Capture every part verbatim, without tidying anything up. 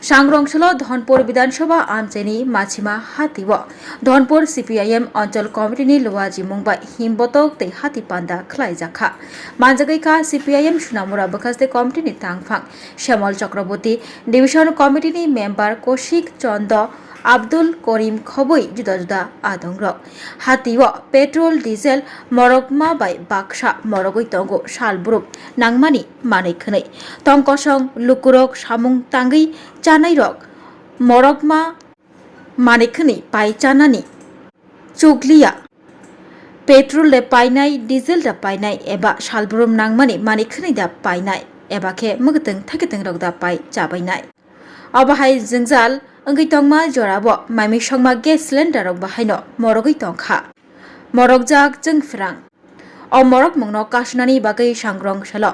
Sangro Ngsalo Dhonpur Bidhan Sabha amchaini machima hatio Dhonpur C P I M Anchal Committee ni luaji mungbai himbotok tei hati panda khlaijakha. Manjagwi kha C P I M Sunamura Bwkhaste Committee ni tangphang Shyamol Chakraborty, Division Committee ni member Koshik Chondo, Abdul Korim khobwi juda juda adongrok. Hatio petrol, diesel, morokma bai baksa morogwi tongo salbrum nangmani manwi khwnwi. Tongkosong lukurok samung tangwi chanairok morokma manwi khwnwi pai chanani chukliya. Petrol de painai, diesel de painai eba salbrum nangmani manwi khwnwi da painai eba khe mwkhutung thakhutungrok da pai chabainai. Obo hai jwngjal wngwi tongma jorabo maimi songma gas cylinder rok bahaino morogwi tongkha. Morokjak chwng phrang. O morokmungno kasunani bagwi Sangro Ngsalo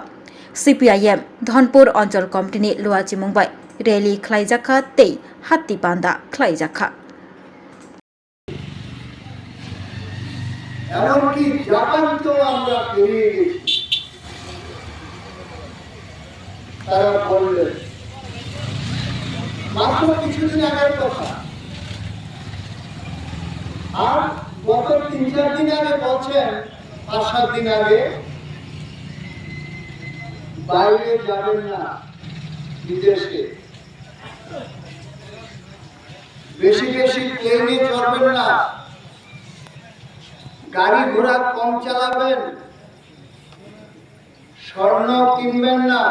C P I M Dhonpur Anchal Committee ni luachimung bai rally khlaijakha tei hatti panda khlaijakha. এমনকি জাপানকেও আমরা পেরিয়ে গেছি, তারা বললেন। মাত্র কিছুদিন আগের কথা। আর গত তিন চার দিন আগে বলছেন, পাঁচ সাত দিন আগে, বাইরে যাবেন না বিদেশে, বেশি বেশি প্লেনে চড়বেন না, গাড়ি ঘোড়া কম চালাবেন, স্বর্ণ কিনবেন না।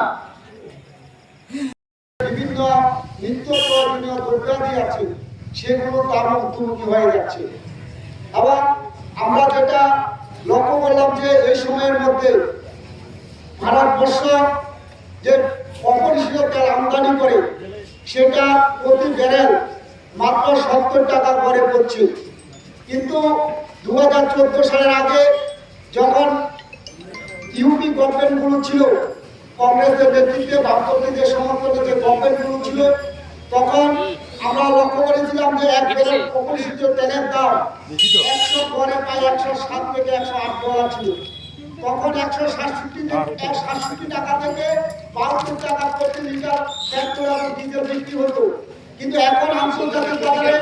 বিভিন্ন নিত্য প্রয়োজনীয় দ্রব্যাদি আছে, সেগুলোর দাম ঊর্ধ্বমুখী হয়ে যাচ্ছে। আবার আমরা যেটা লক্ষ্য করলাম যে এই সময়ের মধ্যে ভারতবর্ষ যে অপরিশোধিত তেল আমদানি করে, সেটা প্রতি ব্যারেল মাত্র সত্তর টাকা করে পড়ছে। কিন্তু দু হাজার চোদ্দ সালের আগে যখন ইউপি গভর্নমেন্টগুলো ছিল, কংগ্রেসের নেতৃত্বে বামপন্থীদের সমর্থনে যে গভর্নমেন্টগুলো ছিল, তখন আমরা লক্ষ্য করেছিলাম যে এক ব্যারেল অপরিশোধিত তেলের দাম একশো, গড়ে প্রায় একশো সাত থেকে একশো আট ডলার ছিল। তখন একশো সাতষট্টি থেকে, সাতষট্টি টাকা থেকে বাহাত্তর টাকা প্রতি লিটার পেট্রোল এবং ডিজেল বিক্রি হতো। কিন্তু এখন আন্তর্জাতিক বাজারে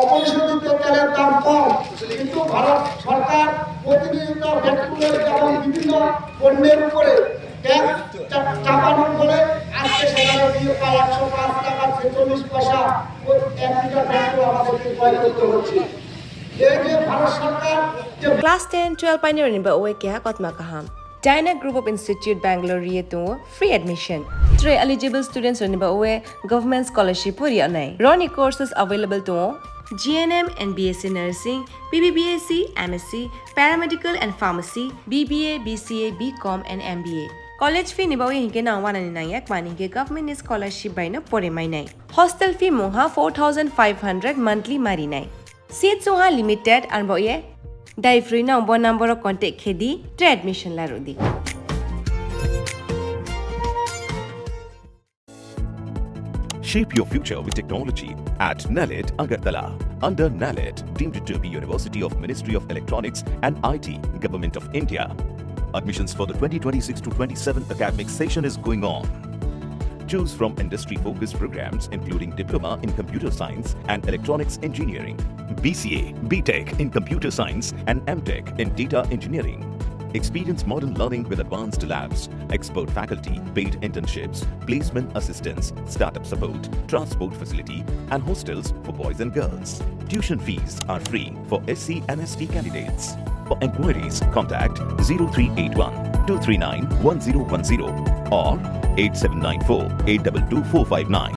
অপরিশোধিত তেলের দাম কম, কিন্তু ভারত সরকার প্রতিনিয়ত পেট্রোলের এবং বিভিন্ন পণ্যের উপরে ট্যাক্স চা-, চাপানোর ফলে আজকে সেখানে দিয়ে প্রায় একশো পাঁচ টাকা ছেচল্লিশ পয়সা ওই এক লিটার পেট্রোল আমাদেরকে ক্রয় করতে হচ্ছে। এই যে ভারত সরকার যে Class ten, twelve painirokni ba oe keha kotma kaham. Dyna Group of Institute Bangalore ri tongo free admission. Tre eligible students rokni ba oe government scholarship o ri anai. Roni courses available tongo G N M and B S C Nursing, B B B S C, M S C, Paramedical and Pharmacy, B B A, B C A, B Com and M B A. College fee ni ba oe hinkhe nang wanani nangya kmani hinkhe government ni scholarship bai no pore mainai. Hostel fee mungha four thousand five hundred monthly marinai. Seat songha limited, arbo ye dai free nang bo number o contact khe di, tre admission la rw di. Shape your future with technology at NALED Agartala. Under NALED, deemed to be University of Ministry of Electronics and I T, Government of India. Admissions for the twenty twenty-six to twenty-seven academic session is going on. Choose from industry-focused programs including Diploma in Computer Science and Electronics Engineering, B C A, B Tech in Computer Science and M Tech in Data Engineering. Experience modern learning with advanced labs, expert faculty, paid internships, placement assistance, startup support, transport facility, and hostels for boys and girls. Tuition fees are free for S C and S T candidates. For enquiries, contact zero three eight one two three nine one zero one zero or eight seven nine four eight double two four five nine.